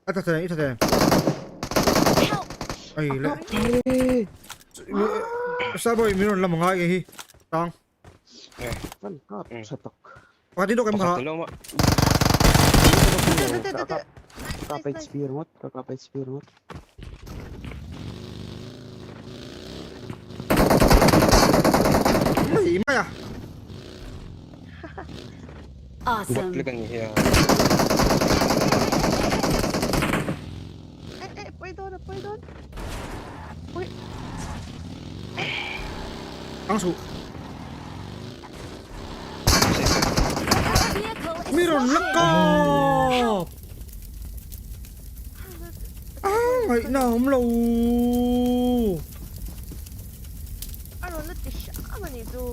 A tha thei, i tha thei. Ai le. Starboy min rawn lam ngai nge hi. Tang. Van kap tha tak. Pakhat in dawk em kha. Kap HP ringawt, ka kap HP ringawt. Mai mai a. Awesome. Bot lek ani hi a. Eh eh pui dawn a pui dawn. Ui. Ang su. Mi rawn la kap. Ah, ngaihna awm lo. A rawn la ti hram a ni chu.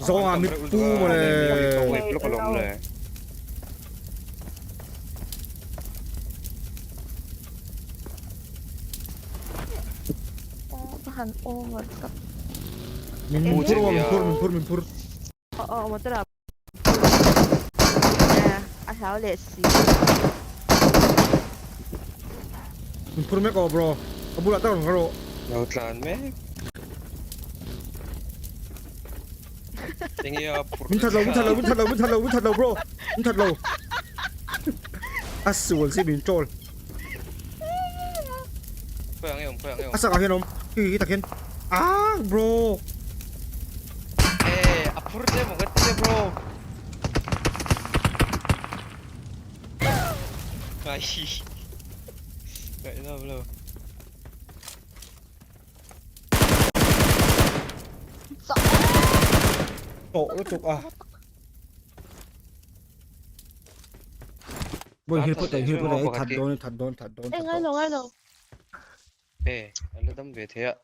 Zawnga mit pu mawle. Han over tak. Min phur aw min phur min phur min phur. Aw aw motor ah a hlau leh si. Min phur mek aw bro. Ka bulah tak rawn kal rawh. Lo tlan mek. Enge a phur. Min that lo min that lo min that lo min that lo min that lo bro. Min that lo. A sual si min troll. Khawi ang e awm khawi ang e awm. A sakah hian awm. Hi hi tak hian. Ah bro. Eh a phur che maw ka ti che bro. Ai. Ngaih lo. Tawh lutuk a. Boy hil put hil put that dawn that dawn that dawn. Eh ngai lo ngai lo. Eh a la dam ve thei a.